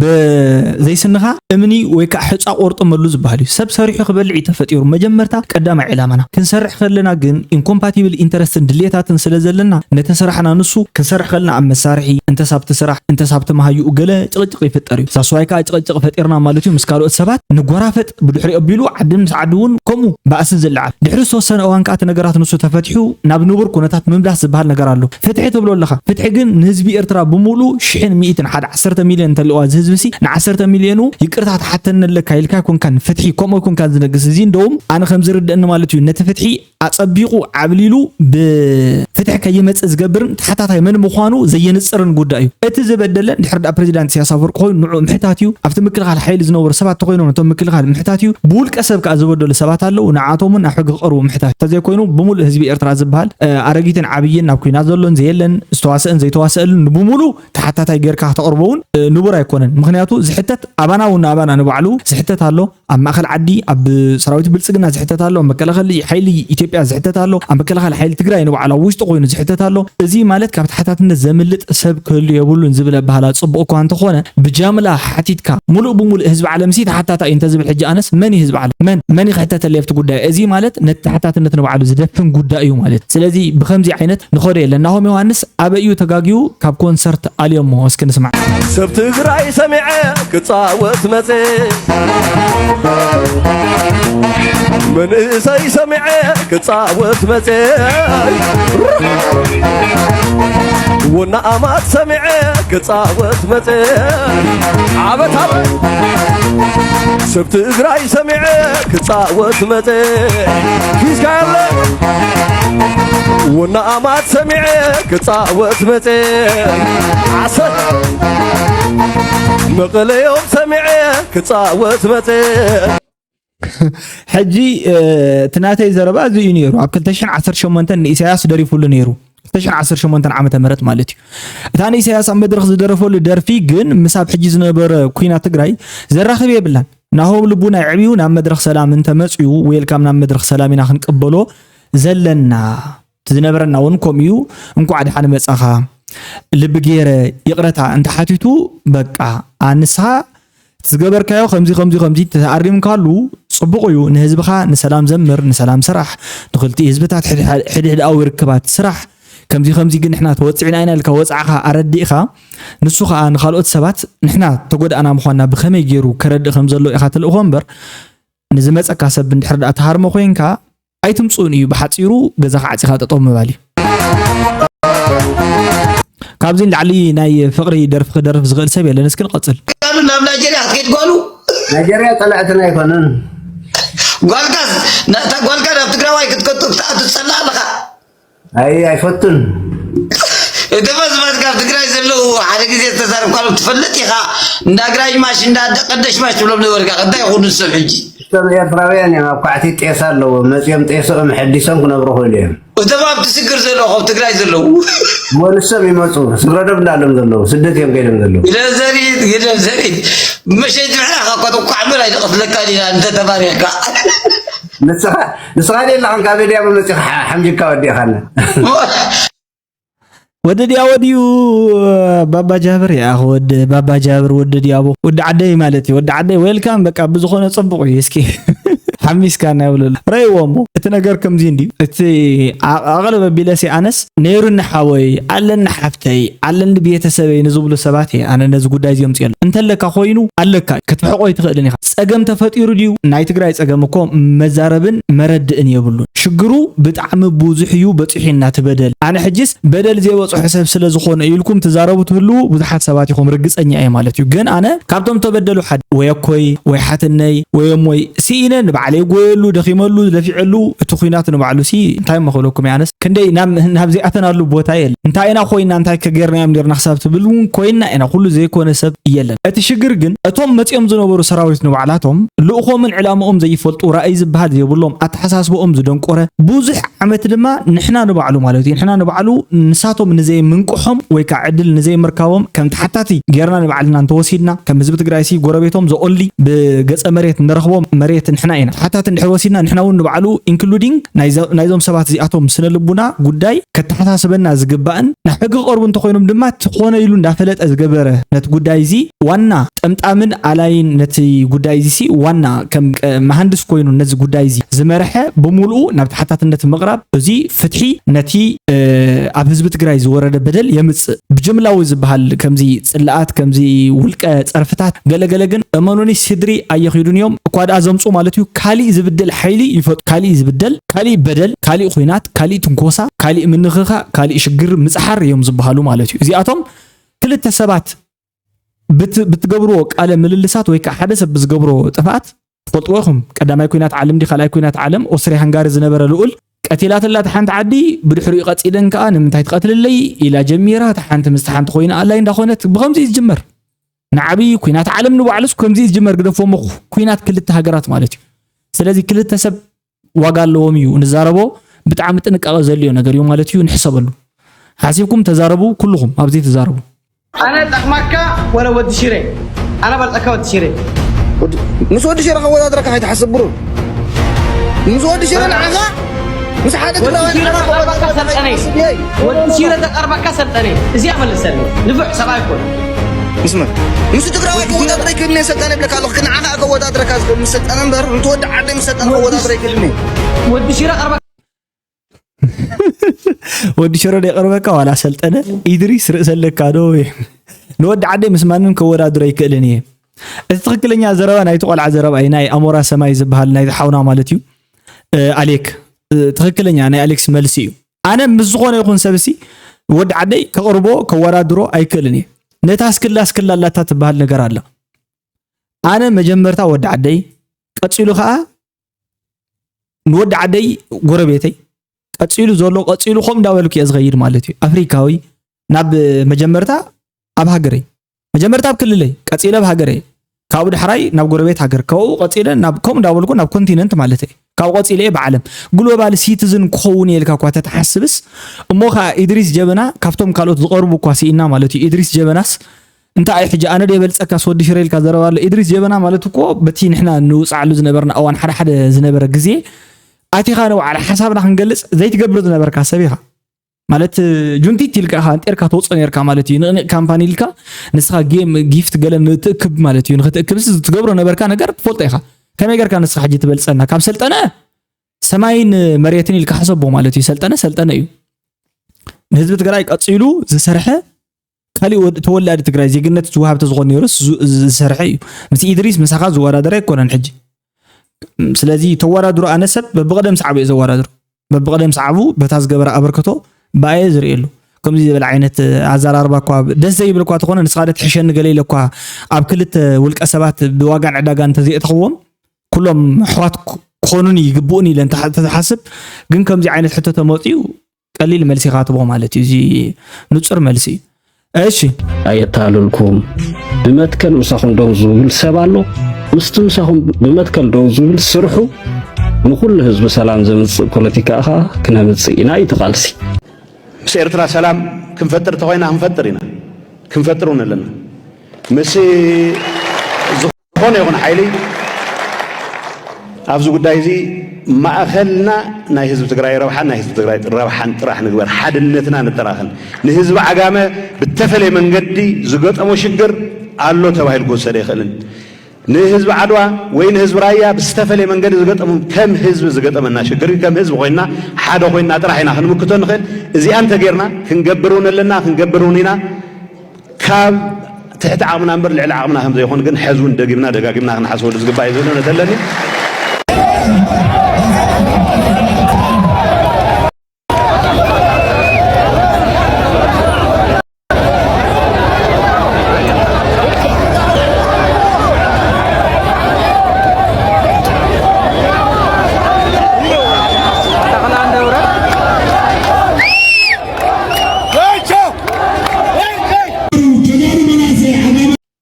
ብዘይስንኻ እምኒ ወይ ከዓ ሕፃ ቆርጥመሉ ዝበሃል እዩ። ሰብ ሰሪሑ ክበልዕ እዩ ተፈጢሩ። መጀመርታ ቀዳማይ ዕላማና ክንሰርሕ ከለና ግን ኢንኮምፓቲብል ኢንተረስትን ድሌታትን ስለ ዘለና ነቲ ስራሕና ንሱ ክንሰርሕ ከለና ኣብ መሳርሒ እንተሳብቲ ስራሕ እንተሳብቲ መሃይኡ ገለ ጭቕጭቕ ይፍጠር እዩ። ሳስዋይ ከዓ ጭቕጭቕ ፈጢርና ማለት እዩ ምስ ካልኦት ሰባት ንጎራፈጥ ብድሕሪ ኣቢሉ ዓዲ ምስ ዓዲ እውን ከምኡ ባእሲ ዝለዓል። ድሕሪ ዝተወሰነ እዋን ከዓ እቲ ነገራት ንሱ ተፈቲሑ ናብ ንቡር ኩነታት ምምላስ ዝበሃል ነገር ኣሎ። ፍትሒ ትብሎ ኣለኻ። ፍትሒ ግን ንህዝቢ ኤርትራ ብምሉኡ ሽሕን ሚእትን ሓደ ዓሰርተ ሚልዮን እንተልዋ እዚ ህዝቢ ሲ ንዓሰርተ ሚልዮኑ ይቅርታ ትሓተኒ ኣለካ ኢልካ ኣይኮንካን ፍትሒ ከምኡ ኣይኮንካን ዝነግስ። እዚ እንደውም ኣነ ከም ዝርድአኒ ማለት እዩ ነቲ ፍትሒ ኣጸቢቑ ዓብሊሉ ብፍትሒ ከይመጽእ ዝገብርን ተሓታታይ መን ምዃኑ ዘየንጽርን ጉዳይ እዩ። እቲ ዝበደለ እንድሕር ደኣ ፕሬዚዳንት ኢሳያስ ኣፈወርቂ ኮይኑ ንዑ ምሕታት እዩ። ኣብቲ ምክልኻል ሓይሊ ዝነበሩ ሰባት ተኮይኖም ነቶም ምክልኻል ምሕታት እዩ። ብውልቀ ሰብ ከኣ ዝበደሉ ሰባት ኣለዉ ንዓኣቶም እውን ናብ ሕጊ ክቐርቡ ምሕታት እዩ። እንተዘይኮይኑ ብምሉእ ህዝቢ ኤርትራ ዝበሃል ኣረጊትን ዓብይን ናብ ኩናት ዘሎን ዘየለን ዝተዋሰአን ዘይተዋሰኣሉን ብሙሉእ ተሓታታይ ጌርካ ክተቕርቦ እውን ንቡር ኣይኮነን። ምኽንያቱ ዝሕተት ኣባና እውን ንኣባና ንባዕሉ ዝሕተት ኣሎ። ኣብ ማእኸል ዓዲ ኣብ ሰራዊት ብልፅግና ዝሕተት ኣሎ፣ ኣብ መከላኸሊ ሓይሊ ኢትዮጵያ ዝሕተት ኣሎ፣ ኣብ መከላኸሊ ሓይሊ ትግራይ ንባዕሉ ኣብ ውሽጢ ኮይኑ ዝሕተት ኣሎ። እዚ ማለት ካብ ተሓታትነት ዘምልጥ ሰብ ክህሉ የብሉን ዝብል ኣበሃህላ ፅቡቕ እኳ እንተኾነ ብጃምላ ሓቲትካ ሙሉእ ብሙሉእ ህዝቢ ዓለም ሲ ተሓታታይ እዩ እንተዝብል ሕጂ ኣነስ መን እዩ ህዝቢ ዓለም? መን መን እዩ ክሕተተለይ ኣብቲ ጉዳይ? እዚ ማለት ነቲ ተሓታትነት ንባዕሉ ዝደፍን ጉዳይ እዩ ማለት። ስለዚ ብኸምዚ ዓይነት ንኸዶ የለን። ናሆም ዮሃንስ ኣበይ እዩ ተጋግዩ? ካብ ኮንሰርት ኣልዮሞ እስኪ ንስማዕ። ሰብ ትግራይ ሰሚዐ ክጻወት መጸ መንእሰይ ሰሚዐ ክጻወት መጸ ወና ኣማት ሰሚዐ ክጻወት መጸ ዓበት ዓበት ሰብ ትግራይ ሰሚዐ ክጻወት መጸ ኪስካ ያለ ወና ኣማት ሰሚዐ ክጻወት መጸ ዓሰት መቐለዮም ሰሚዐ ክጻወት መጸ ሕጂ እቲ ናተይ ዘረባ እዚ እዩ ነይሩ። ኣብ ክልተ ሽሕን ዓሰርተ ሸሞንተን ንኢሳያስ ደሪፉሉ ነይሩ። ክልተ ሽሕን ዓሰርተ ሸሞንተን ዓመተ ምህረት ማለት እዩ። እታ ንኢሳያስ ኣብ መድረኽ ዝደረፈሉ ደርፊ ግን ምስ ኣብ ሕጂ ዝነበረ ኩናት ትግራይ ዘራኽብ የብላን። ናሆም ልቡ ናይ ዕብዩ ናብ መድረኽ ሰላም እንተመፅዩ፣ ዌልካም ናብ መድረኽ ሰላም ኢና ክንቅበሎ ዘለና። እቲ ዝነበረና እውን ከምኡ እዩ። እንኳዕ ደሓን መጻኻ። ልቢ ገይረ ይቕረታ እንተሓቲቱ፣ በቃ፣ ኣንስኻ ዝገበርካዮ ከምዚ፣ ከምዚ፣ ከምዚ ተኣሪምካሉ፣ ጽቡቕ እዩ። ንህዝብኻ ንሰላም ዘምር፣ ንሰላም ስራሕ፣ ንኽልቲኡ ህዝብታት ሕድሕድኣዊ ርክባት ስራሕ፣ ከምዚ፣ ከምዚ ግን ንሕና ተወጺዕና ኢና ኢልካ ወጻዕኻ ኣረዲእኻ፣ ንሱ ኸኣ ንኻልኦት ሰባት ንሕና ተጎዳእና ምዃንና ብኸመይ ገይሩ ከረድእ ከም ዘለዎ ኢኻ ትልእኾ እምበር፣ ንዝመጸካ ሰብ እንድሕር ደኣ ትሃርሞ ኮይንካ፣ ኣይትምጽኡን እዩ። ብሓጺሩ ገዛኻ ዓጺኻ ጠጠው ምባል እዩ። ካብዚ ንላዕሊ ናይ ፍቕሪ ደርፊ ክደርፍ ዝኽእል ሰብ የለን። እስኪ ንቐጽል። ቃሉ ናብ ናይጀርያ ክትከይድ ጓሉ ናይጀርያ ጸላእትና ኣይኮነን። ጓልካ ና- እታ ጓልካ ናብ ትግራዋይ ክትከቱ ክትኣቱ ትጸላእ ኣለኻ። ኣይ ኣይፈቱን። እቶም ኣዝማድ ካብ ትግራይ ዘለዉ ሓደ ግዜ ዝተዛረብካሎም ትፈልጥ ኢኻ። እንዳ ግራጅ ማሽ እንዳ ቀደሽ ማሽ ትብሎም ነበርካ። እንታይ ይኹኑ ሰብ ሕጂ? እቶም ኤርትራውያን እዮም ኣብ ኳዕቲ ጤሳ ኣለዎ። መጺኦም ጤስኦም ሐዲሶም ክነብሩ ክእሉ እዮም። እቶም ኣብቲ ስግር ዘለዉ ካብ ትግራይ ዘለዉ እሞ ንሶም ይመጹ። ስግረዶብ እንዳሎም ዘለዉ ስደት እዮም ከይዶም ዘለዉ። ግደፍ ዘሪት ግደፍ ዘሪት መሸይቲ ምሕና ካብ ከተኳዕ ምር ኣይንቐትለካ ዲና እንተ ተባሪኽካ። ንስኻ ንስኻ ደለኻ ካብ ዲያቦ መጺኻ ሓ- ሓምጅካ ወዲእኻና። ወዲ ዲያቦ ድዩ? ባባ ጃብር ያኽ ወዲ ባባ ጃብር ወዲ ዲያቦ ወዲ ዓደይ ማለት እዩ። ወዲ ዓደይ ዌልካም። በቃ ብዝኾነ ጽቡቕ እዩ። እስኪ ሓሚስካ ናይ ብለሉ ረይዎ እሞ እቲ ነገር ከምዚ እንድዩ። እቲ ኣ- ኣቕልብ ኣቢለሲ ኣነስ ነይሩኒ ሓወይ ኣለኒ ሓፍተይ ኣለኒ ቤተሰበይ ንዝብሉ ሰባት እየ ኣነ ነዚ ጉዳይ እዚኦም ጽየሉ። እንተለካ ኮይኑ ኣለካ እዩ። ክትሕቆ ኣይትኽእልን ኢኻ። ጸገም ተፈጢሩ ድዩ? ናይ ትግራይ ጸገም እኮ መዛረብን መረድእን የብሉን። ሽግሩ ብጣዕሚ ብዙሕ እዩ በጺሑ እናቲ በደል። ኣነ ሕጅስ በደል ዘይበጽሖ ሰብ ስለ ዝኾነ ኢልኩም ትዛረቡ ትህልዉ ብዙሓት ሰባት ኢኹም ርግጸኛ እየ ማለት እዩ። ግን ኣነ ካብቶም ተበደሉ ሓደ ወይ ኣኮይ ወይ ሓትነይ ወይ እሞይ ስኢነ ንባዕለይ ጎየሉ ደኺመሉ ለፊዐሉ እቲ ኲናት ንባዕሉ ሲ እንታይ እሞ ክብለኩም እየ ኣነስ ክንደይ ናብ ናብዚኣተናሉ ቦታ የለ እንታይ ኢና ኮይና እንታይ ከገርናዮም ኔርና ክሳብ ትብል እውን ኮይና ኢና ኩሉ ዘይኮነ ሰብ የለን። እቲ ሽግር ግን እቶም መጺኦም ዝነበሩ ሰራዊት ንባዕላቶም ልእኾምን ዕላምኦም ዘይፈልጡ ራእይ ዝበሃል ዘይብሎም ኣተሓሳስብኦም ዝደንቆረ ብዙሕ ዓመት ድማ ንሕና ንባዕሉ ማለት እዩ ንሕና ንባዕሉ ንሳቶም ንዘይምንቅሖም ወይ ከዓ ዕድል ንዘይምርካቦም ከም ተሓታቲ ጌርና ንባዕልና እንተወሲድና ከም ህዝቢ ትግራይ ሲ ጎረቤቶም ዘኦንሊ ብገጸ መሬት ንረኽቦም መሬት ንሕና ኢና ተሓታቲ እንድሕር ወሲድና ንሕና እውን ንባዕሉ including ናይዞም ሰባት እዚኣቶም ስነ ልቡና ጉዳይ ከተሓሳስበና ዝግባእን ናብ ሕጊ ክቐርቡ እንተኮይኖም ድማ ትኾነ ኢሉ እንዳፈለጠ ዝገበረ ነቲ ጉዳይ እዚ ዋና ጠምጣምን ኣላይን ነቲ ጉዳይ እዚ ሲ ዋና ከም መሃንድስ ኮይኑ ነዚ ጉዳይ እዚ ዝመርሐ ብምሉኡ ናብ ተሓታትነት ምቕራብ እዚ ፍትሒ ነቲ ኣብ ህዝቢ ትግራይ ዝወረደ በደል የምፅእ። ብጅምላዊ ዝበሃል ከምዚ ፅላኣት ከምዚ ውልቀ ፀርፍታት ገለገለ ግን እመኑኒ ስድሪ ኣየኺዱን እዮም እኳ ደኣ ዘምፁ ማለት እዩ። ካሊእ ዝብደል ሓይሊ ይፈጡ ካሊእ ዝብደል ካሊእ በደል ካሊእ ኩናት ካሊእ ትንኮሳ ካሊእ ምንኽኻ ካሊእ ሽግር ምፅሓር እዮም ዝበሃሉ ማለት እዩ። እዚኣቶም ክልተ ሰባት ብትገብርዎ ቃለ ምልልሳት ወይ ከዓ ሓደ ሰብ ብዝገብሮ ጥፍኣት ትፈልጥዎ ኢኹም። ቀዳማይ ኩናት ዓለም ዲ ካልኣይ ኩናት ዓለም ኦስትሪያ ሃንጋሪ ዝነበረ ልኡል ቀቲላትላ እታ ሓንቲ ዓዲ ብድሕሪኡ ቀፂለን ከዓ ንምንታይ ትቐትልለይ ኢላ ጀሚራ እታ ሓንቲ ምስቲ ሓንቲ ኮይና ኣላይ እንዳኾነት ብከምዚ እዩ ዝጅመር። ንዓብዪ ኩናት ዓለም ንባዕሉስ ከምዚ እዩ ዝጅመር ግደፎሞ ኩናት ክልተ ሃገራት ማለት እዩ። ስለዚ ክልተ ሰብ ዋጋ ኣለዎም እዩ ንዛረቦ ብጣዕሚ ጥንቃቐ ዘልዮ ነገር እዩ ማለት እዩ ንሕሰበሉ። ሓሲብኩም ተዛረቡ ኩልኹም ኣብዚ ተዛረቡ። ኣነ ጠቕማካ ወረ ወዲ ሽረ ኣነ በልጠካ ወዲ ሽረ ምስ ወዲ ሽረ ከወዳድረካ ከይትሓስብ ብሩር ምስ ወዲ ሽረ ንዓኻ ምስ ሓደ ትግራዋይ ንዓኻ ከወዳድረካ ከይትሓስብ የይ ወዲ ሽረ ተቐርበካ ሰልጠነ እዚኣ መልሰኒ ንፉዕ ሰብኣይ ኮነ ስመ ምስ ትግራዋይ ከወዳድረ ይክእልኒ ሰልጣነ ይብለካ ኣለኹ ንዓኻ ከወዳድረካ ዝኽእል ምስ ሰልጣነ እምበር ምስ ወዲ ዓደይ ምስ ሰልጣነ ከወዳድረ ይክእልኒ ወዲ ሽረ ቀርበካ ወዲ ሽረ ዶ ይቐርበካ ዋላ ሰልጠነ ኢድሪስ ርእሰ ኣለካ ዶ ንወዲ ዓደይ ምስ ማንም ከወዳድሮ ኣይክእልን እየ። እቲ ትኽክለኛ ዘረባ ናይቲ ቆልዓ ዘረባ እዩ። ናይ ኣሞራ ሰማይ ዝበሃል ናይቲ ሓውና ማለት እዩ። ኣሌክ ትኽክለኛ ናይ ኣሌክስ መልሲ እዩ። ኣነ ምስ ዝኾነ ይኹን ሰብሲ ወዲ ዓደይ ከቕርቦ ከወዳድሮ ኣይክእልን እየ። ነታ ስክላ ስክላ ኣላታ ትበሃል ነገር ኣላ። ኣነ መጀመርታ ወዲ ዓደይ ቀፂሉ ከዓ ንወዲ ዓደይ ጎረቤተይ ቀፂሉ ዘሎ ቀፂሉ ከምኡ እንዳበልኩ እየ ዝኸይድ ማለት እዩ። ኣፍሪካዊ ናብ መጀመርታ ኣብ ሃገረይ መጀመርታ ኣብ ክልለይ ቀፂለ ኣብ ሃገረይ ካብኡ ዳሕራይ ናብ ጎረቤት ሃገር ካብኡ ቀፂለ ናብ ከምኡ እንዳበልኩ ናብ ኮንቲነንት ማለት እየ። ካብኡ ቀፂለ እየ ብዓለም ግሎባል ሲቲዝን ክኸውን እየ ኢልካ እኳ ተተሓስብስ እሞ ከዓ ኢድሪስ ጀበና ካብቶም ካልኦት ዝቐርቡ እኳ ስኢና ማለት እዩ። ኢድሪስ ጀበናስ እንታይ ሕጂ ኣነ ደይበልጸካስ ወዲ ሽረ ኢልካ ዘረባ ኣሎ። ኢድሪስ ጀበና ማለት እኮ በቲ ንሕና ንውጽዓሉ ዝነበርና እዋን፣ ሓደ ሓደ ዝነበረ ግዜ ኣቲኻ ንባዕላ ሓሳብና ክንገልጽ ዘይትገብር ዝነበርካ ሰብ ኢኻ። ማለት ጁንቲት ኢልካ ኢኻ እንጤርካ ትወጽኦ ነርካ ማለት እዩ። ንቕንቕ ካምፓኒ ኢልካ ንስኻ ጌም ጊፍት ገለ ንትእክብ ማለት እዩ። ንኽትእክብስ ትገብሮ ነበርካ ነገር ትፈልጦ ኢኻ። ከመይ ጌርካ ንስኻ ሕጂ ትበልጸና? ካብ ሰልጠነ ሰማይን መሬትን ኢልካ ሕሰቦ ማለት እዩ። ሰልጠነ ሰልጠነ እዩ። ንህዝቢ ትግራይ ቀጺሉ ዝሰርሐ ካሊእ ወድ ተወላዲ ትግራይ ዜግነት ዝወሃብ ተዝኾን ነይሩስ ዝ- ዝሰርሐ እዩ። ምስ ኢድሪስ ምሳኻ ዝወዳደር ኣይኮነን ሕጂ። ስለዚ ተወዳድሮ ኣነ ሰብ በብቐደም ሰዓቡ እየ ዘወዳድሮ። በብቐደም ሰዓቡ በታ ዝገበረ ኣበርክቶ ብኣየ ዝርእየሉ። ከምዚ ዝበለ ዓይነት ኣዘራርባ እኳ ደስ ዘይብል እኳ ተኾነ ንስኻ ደ ትሕሸኒ ገለ ኢለ እኳ ኣብ ክልተ ውልቀ ሰባት ብዋጋን ዕዳጋን እንተዘየእተኽዎም ኩሎም ኣሕዋት ክ- ክኾኑኒ ይግብኡኒ ኢለ እንተ- እንተዝሓስብ ግን ከምዚ ዓይነት ሕቶ ተመፅኡ ቀሊል መልሲ ኢኻ ትቦ ማለት እዩ። እዚ ንጹር መልሲ እዩ። እሺ ኣየታልልኩም። ብመትከል ምሳኹም ደው ዝብል ሰብ ኣሎ። ምስቲ ምሳኹም ብመትከል ደው ዝብል ስርሑ ንኹሉ ህዝቢ ሰላም ዘምጽእ ፖለቲካ ኸኣ ክነምጽእ ኢና እዩ እቲ ቃልሲ። ምስ ኤርትራ ሰላም ክንፈጥር ተኾይና ክንፈጥር ኢና፣ ክንፈጥር እውን ኣለና። ምስ ዝኾነ ይኹን ሓይሊ ኣብዚ ጉዳይ እዚ ማእኸልና ናይ ህዝቢ ትግራይ ረብሓን ናይ ህዝቢ ትግራይ ረብሓን ጥራሕ ንግበር፣ ሓድነትና ነጠናኽን። ንህዝቢ ዓጋመ ብተፈለየ መንገዲ ዝገጠሞ ሽግር ኣሎ ተባሂሉ ክወሰድ ኣይኽእልን። ንህዝቢ ዓድዋ ወይ ንህዝቢ ራያ ብዝተፈለየ መንገዲ ዝገጠሙ ከም ህዝቢ ዝገጠመና ሽግር እዩ። ከም ህዝቢ ኮይና ሓደ ኮይና ጥራሕ ኢና ክንምክቶ ንኽእል። እዚኣ እንተጌርና ክንገብር እውን ኣለና፣ ክንገብር እውን ኢና። ካብ ትሕቲ ዓቕምና እምበር ልዕሊ ዓቕምና ከም ዘይኾን ግን ሕዚ እውን ደጊምና ደጋጊምና ክንሓስበሉ ዝግባእ እዩ ዝብል እምነት ኣለኒ።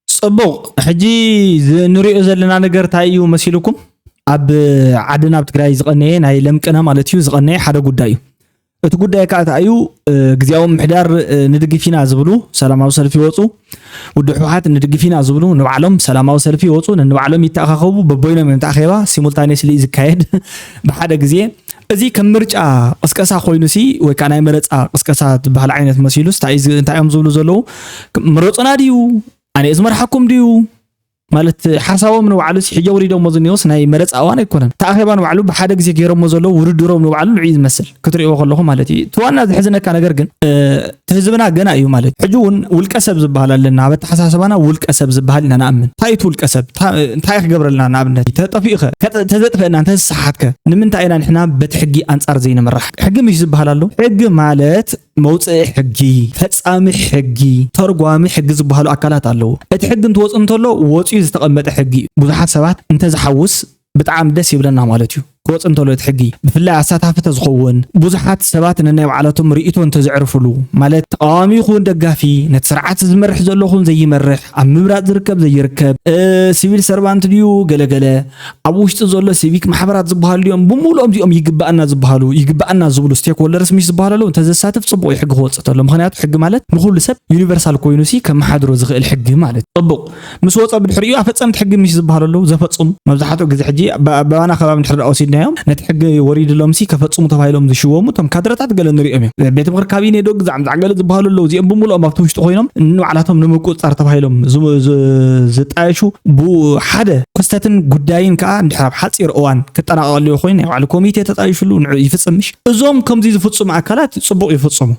ጽቡቕ። ሕጂ ዝ- ንሪኦ ዘለና ነገር እንታይ እዩ መሲሉኩም? ኣብ ዓድና ኣብ ትግራይ ዝቐነየ ናይ ለምቅነ ማለት እዩ ዝቐነየ ሓደ ጉዳይ እዩ። እቲ ጉዳይ ከዓ እንታይ እዩ? እ፣ ግዝያዊ ምምሕዳር እ፣ ንድግፍ ኢና ዝብሉ ሰላማዊ ሰልፊ ይወፁ። ውድብ ህወሓት ንድግፍ ኢና ዝብሉ ንባዕሎም ሰላማዊ ሰልፊ ይወፁ። ነንባዕሎም ይተኣኻኸቡ። በበይኖም እዮም ተኣኼባ ሲሙልታኔስሊ ዝካየድ ብሓደ ግዜ። እዚ ከም ምርጫ ቅስቀሳ ኮይኑ ሲ ወይ ከዓ ናይ መረፃ ቅስቀሳ ትበሃል ዓይነት መሲሉስ እንታይ እዩ ዝ- እንታይ እዮም ዝብሉ ዘለዉ? ምረፁና ድዩ? ኣነ እየ ዝመርሓኩም ድዩ? ማለት ሓሳቦም ንባዕሉ ሲ ሕጂ ኣውሪዶሞ ዝኒኦስ ናይ መረፃ እዋን ኣይኮነን። እቲ ኣኼባ ንባዕሉ ብሓደ ግዜ ገይሮሞ ዘለዉ ውድድሮም ንባዕሉ ንዑ እዩ ዝመስል ክትሪእዎ ከለኹ ማለት እዩ። እቲ ዋና ዘሕዝነካ ነገር ግን እ፣ እቲ ህዝብና ገና እዩ ማለት እዩ። ሕጂ እውን ውልቀ ሰብ ዝበሃል ኣለና። ኣብ ኣተሓሳስባና ውልቀ ሰብ ዝበሃል ኢና ንኣምን። እንታይ እቲ ውልቀ ሰብ? እንታ- እንታይ ክገብረልና ንኣብነት? ተጠፊእኸ? ከጠ- ተዘጥፈእና እንተ ዝሰሓትከ? ንምንታይ ኢና ንሕና በቲ ሕጊ ኣንጻር ዘይንምራሕ? ሕጊ ምሽ ዝበሃል ኣሎ። ሕጊ ማለት መውፅኢ ሕጊ፣ ፈፃሚ ሕጊ፣ ተርጓሚ ሕጊ ዝበሃሉ ኣካላት ኣለዉ። እቲ ሕጊ እንትወፅ እንተሎ ወፂኡ ዝተቐመጠ ሕጊ እዩ። ብዙሓት ሰባት እንተዝሓውስ ብጣዕሚ ደስ ይብለና ማለት እዩ። ክወፅ እንተሎ እቲ ሕጊ ብፍላይ ኣሳታፊ ተዝኸውን ብዙሓት ሰባት ነናይ ባዕላቶም ርእይቶ እንተዘዕርፍሉ ማለት ተቃዋሚ ይኹን ደጋፊ ነቲ ስርዓት ዝመርሕ ዘሎ ኹን ዘይመርሕ ኣብ ምምራፅ ዝርከብ ዘይርከብ እ፣ ሲቪል ሰርቫንት ድዩ ገለገለ ኣብ ውሽጢ ዘሎ ሲቪክ ማሕበራት ዝበሃሉ ድዮም ብምሉኦም እዚኦም ይግባኣና ዝበሃሉ ይግባኣና ዝብሉ ስቴክሆልደርስ ምሽ ዝበሃሉ ኣለዉ እንተዘሳትፍ ፅቡቅ እዩ ሕጊ ክወፅእ ተሎ ምክንያቱ ሕጊ ማለት ንኩሉ ሰብ ዩኒቨርሳል ኮይኑ ሲ ከመሓድሮ ዝኽእል ሕጊ ማለት እዩ። ፅቡቅ ምስ ወፀ ብድሕሪኡ ኣፈፀምቲ ሕጊ ምሽ ዝበሃሉ ኣለዉ ዘፈፅሙ መብዛሕትኡ ግዜ ሕጂ ኣባና ከባቢ እንድሕር ወሲድናዮም ነቲ ሕጊ ወሪድሎም ሲ ከፈፅሙ ተባሂሎም ዝሽወሙ እቶም ካድረታት ገለ ንሪኦም እዮም ቤት ምክር ካቢኔ ዶ ግዛዕ ምዛዕ ገለ ዝበሃሉ ኣለዉ እዚኦም ብምሉኦም ኣብቲ ውሽጢ ኮይኖም ንባዕላቶም ንምቁፅፃር ተባሂሎም ዝጣየሹ ብሓደ ክስተትን ጉዳይን ከዓ እንድሕር ኣብ ሓፂር እዋን ክጠናቀቀልዮ ኮይኑ ናይ ባዕሉ ኮሚቴ ተጣይሹሉ ንዑ ይፍፅም ምሽ እዞም ከምዚ ዝፍፅሙ ኣካላት ፅቡቅ ይፍፅሙ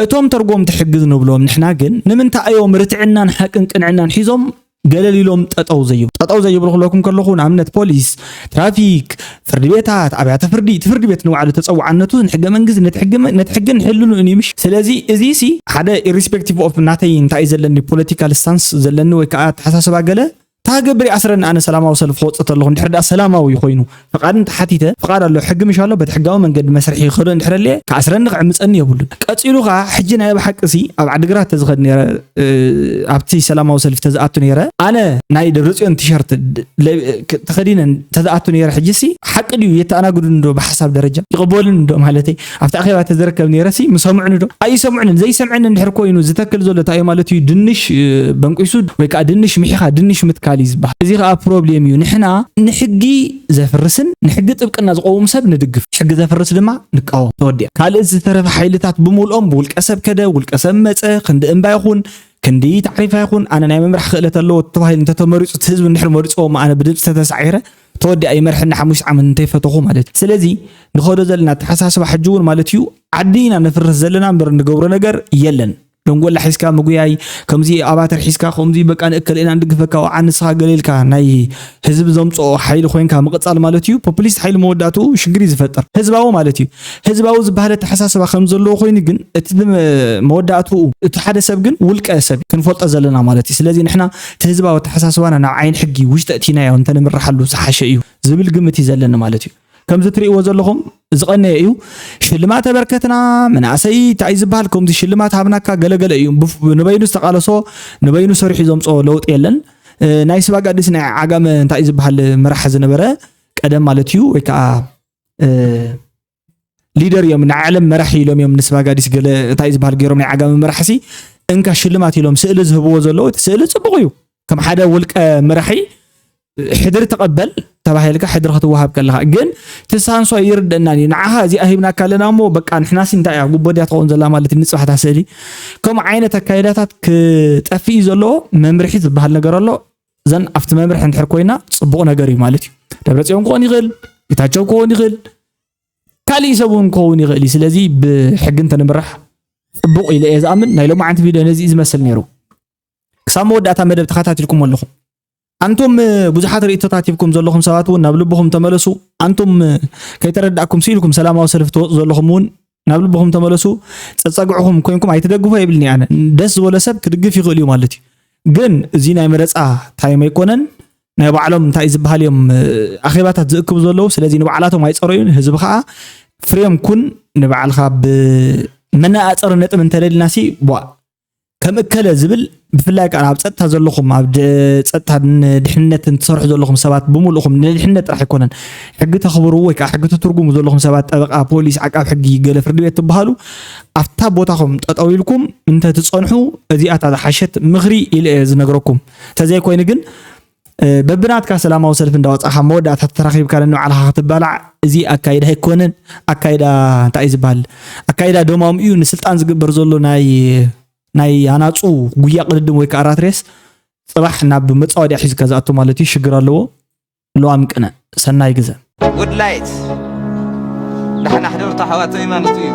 እቶም ተርጎምቲ ሕጊ ንብሎም ንሕና ግን ንምንታይ እዮም ርትዕናን ሓቅን ቅንዕናን ሒዞም ገለል ኢሎም ጠጠው ዘይብሉ ጠጠው ዘይብሉ ክብለኩም ከለኹ ንኣብነት ፖሊስ ትራፊክ ፍርዲ ቤታት ኣብያተ ፍርዲ እቲ ፍርዲ ቤት ንባዕሉ ተፀዋዕነቱ ንሕገ መንግስቲ ነቲ ሕጊ ነቲ ሕጊ ንሕልኑ እዩ ምሽ ስለዚ እዚ ሲ ሓደ irrespective of ናተይ እንታይ እዩ ዘለኒ political stance ዘለኒ ወይ ከዓ ኣተሓሳስባ ገለ ታገብር ኣስረኒ ኣነ ሰላማዊ ሰልፍ ክወፅእ ተለኹ እንድሕር ደኣ ሰላማዊ ኮይኑ ፍቓድ እንተሓቲተ ፍቓድ ኣሎ ሕጊ ምሽ ኣሎ በቲ ሕጋዊ መንገዲ መስርሒ ይኸዶ እንድሕር ኣለ ክኣስረኒ ክዕምፀኒ የብሉን ቀፂሉ ከዓ ሕጂ ናይ ብሓቂ ሲ ኣብ ዓድግራት ተዝኸድ ነረ ኣብቲ ሰላማዊ ሰልፍ ተዝኣቱ ነረ ኣነ ናይ ደብረፅዮን ቲሸርት ተኸዲነ ተዝኣቱ ነረ ሕጂ ሲ ሓቂ ድዩ የተኣናግዱን ዶ ብሓሳብ ደረጃ ይቕበሉን ዶ ማለተይ ኣብቲ ኣኼባ ተዝርከብ ነረ ሲ ምሰምዑኒ ዶ ኣይሰምዑንን ዘይሰምዐኒ እንድሕር ኮይኑ ዝተክል ዘሎ እንታይ ማለት እዩ ድንሽ በንቂሱ ወይ ከዓ ድንሽ ምሒኻ ድንሽ ምትካል እዩ ዝበሃል እዚ ከዓ ፕሮብሌም እዩ ንሕና ንሕጊ ዘፍርስን ንሕጊ ጥብቅና ዝቆውም ሰብ ንድግፍ ሕጊ ዘፍርስ ድማ ንቃወም ተወዲኣ ካልእ ዝተረፈ ሓይልታት ብምልኦም ብውልቀ ሰብ ከደ ውልቀ ሰብ መፀ ክንዲ እምባ ይኹን ክንዲ ታዕሪፋ ይኹን ኣነ ናይ ምምራሕ ክእለት ኣለዎ ተባሂሉ እንተተመሪፁ እቲ ህዝቢ እንድሕር መሪፅዎም ኣነ ብድምፂ ተተሳዒረ ተወዲኣ ይመርሐኒ ሓሙሽተ ዓመት እንተይፈተኹ ማለት እዩ ስለዚ ንኸዶ ዘለና ኣተሓሳስባ ሕጂ እውን ማለት እዩ ዓዲ ኢና ነፍርስ ዘለና እምበር ንገብሮ ነገር የለን ደንጎላ ሒዝካ ምጉያይ ከምዚ ኣባተር ሒዝካ ከምዚ በቃ ንእከለ ኢና ንድግፈካ ወዓ ንስኻ ገለ ኢልካ ናይ ህዝቢ ዘምፅኦ ሓይሊ ኮይንካ ምቕፃል ማለት እዩ ፖፑሊስት ሓይሊ መወዳእትኡ ሽግር እዩ ዝፈጥር ህዝባዊ ማለት እዩ ህዝባዊ ዝበሃል ኣተሓሳስባ ከም ዘለዎ ኮይኑ ግን እቲ መወዳእትኡ እቲ ሓደ ሰብ ግን ውልቀ ሰብ ክንፈልጦ ዘለና ማለት እዩ ስለዚ ንሕና እቲ ህዝባዊ ኣተሓሳስባና ናብ ዓይን ሕጊ ውሽጢ እቲናዮ እንተንምርሓሉ ዝሓሸ እዩ ዝብል ግምት እዩ ዘለኒ ማለት እዩ ከምዚ ትርእይዎ ዘለኹም ዝቐነየ እዩ ሽልማት ኣበርከትና መናእሰይ እንታይ ዝበሃል ከምዚ ሽልማት ሃብናካ ገለገለ እዩ ንበይኑ ዝተቃለሶ ንበይኑ ሰሪሑ ዘምፅኦ ለውጢ የለን ናይ ስባጋዲስ ናይ ዓጋመ እንታይ ዝበሃል መራሕ ዝነበረ ቀደም ማለት እዩ ወይ ከዓ ሊደር እዮም ናይ ዓለም መራሒ ኢሎም እዮም ንስባጋዲስ ገለ እንታይ ዝበሃል ገይሮም ናይ ዓጋመ መራሕሲ እንካ ሽልማት ኢሎም ስእሊ ዝህብዎ ዘለዉ እቲ ስእሊ ፅቡቕ እዩ ከም ሓደ ውልቀ መራሒ ሕድሪ ተቐበል ተባሂልካ ሕድሪ ክትወሃብ ከለኻ ግን ትሳንሶ ይርደናን እዩ ንዓኻ እዚኣ ሂብናካ ኣለና እሞ በቃ ንሕናሲ እንታይ እያ ጉቦ ድያ ትኸውን ዘላ ማለት እዩ ንፅባሕታ ስእሊ ከምኡ ዓይነት ኣካይዳታት ክጠፍእ እዩ ዘለዎ መምርሒ ዝበሃል ነገር ኣሎ ዘን ኣብቲ መምርሒ እንድሕር ኮይና ፅቡቕ ነገር እዩ ማለት እዩ ደብረፅዮን ክኾን ይኽእል ጌታቸው ክኾን ይኽእል ካሊእ ሰብ እውን ክኸውን ይኽእል እዩ ስለዚ ብሕጊ እንተንምራሕ ፅቡቕ ኢለ እየ ዝኣምን ናይ ሎማዓንቲ ቪድዮ ነዚ እዩ ዝመስል ነይሩ ክሳብ መወዳእታ መደብ ተኸታቲልኩም ኣለኹም ኣንቱም ብዙሓት ርእቶታት ሂብኩም ዘለኹም ሰባት እውን ናብ ልብኹም ተመለሱ ኣንቱም ከይተረዳእኩም ስኢልኩም ሰላማዊ ሰልፊ ትወፁ ዘለኹም እውን ናብ ልብኹም ተመለሱ ፀፀግዕኹም ኮይንኩም ኣይትደግፎ የብልኒ ኣነ ደስ ዝበሎ ሰብ ክድግፍ ይኽእል እዩ ማለት እዩ ግን እዚ ናይ መረፃ ታይም ኣይኮነን ናይ ባዕሎም እንታይ ዝበሃል እዮም ኣኼባታት ዝእክቡ ዘለዉ ስለዚ ንባዕላቶም ኣይፀረዩን ህዝቢ ከዓ ፍሬም ኩን ንባዕልካ ብመነፃፀሪ ነጥብ እንተደሊናሲ ቧ ከም እከለ ዝብል ብፍላይ ከዓ ኣብ ፀጥታ ዘለኹም ኣብ ፀጥታ ድሕንነት እንትሰርሑ ዘለኹም ሰባት ብምልእኹም ንድሕነት ጥራሕ ኣይኮነን ሕጊ ተኽብሩ ወይ ከዓ ሕጊ ትትርጉሙ ዘለኹም ሰባት ጠበቃ ፖሊስ ዓቃብ ሕጊ ገለ ፍርዲ ቤት ትበሃሉ ኣብታ ቦታኹም ጠጠው ኢልኩም እንተትፀንሑ እዚኣታ ዝሓሸት ምኽሪ ኢለ እየ ዝነግረኩም ተዘይኮይኑ ግን በብናትካ ሰላማዊ ሰልፊ እንዳወፃእካ መወዳእታ ተራኺብካ ነንባዕልኻ ክትባላዕ እዚ ኣካይዳ ኣይኮነን ኣካይዳ እንታይ እዩ ዝበሃል ኣካይዳ ደማም እዩ ንስልጣን ዝግበር ዘሎ ናይ ናይ ኣናፁ ጉያ ቅድድም ወይ ከዓ ራትሬስ ፅባሕ ናብ መፃወድያ ሒዝካ ዝኣቱ ማለት እዩ ሽግር ኣለዎ ለዋም ቅነ ሰናይ ግዘ ጉድ ላይት ዳሕና ሕደሩ ተሓዋተይ ማለት እዩ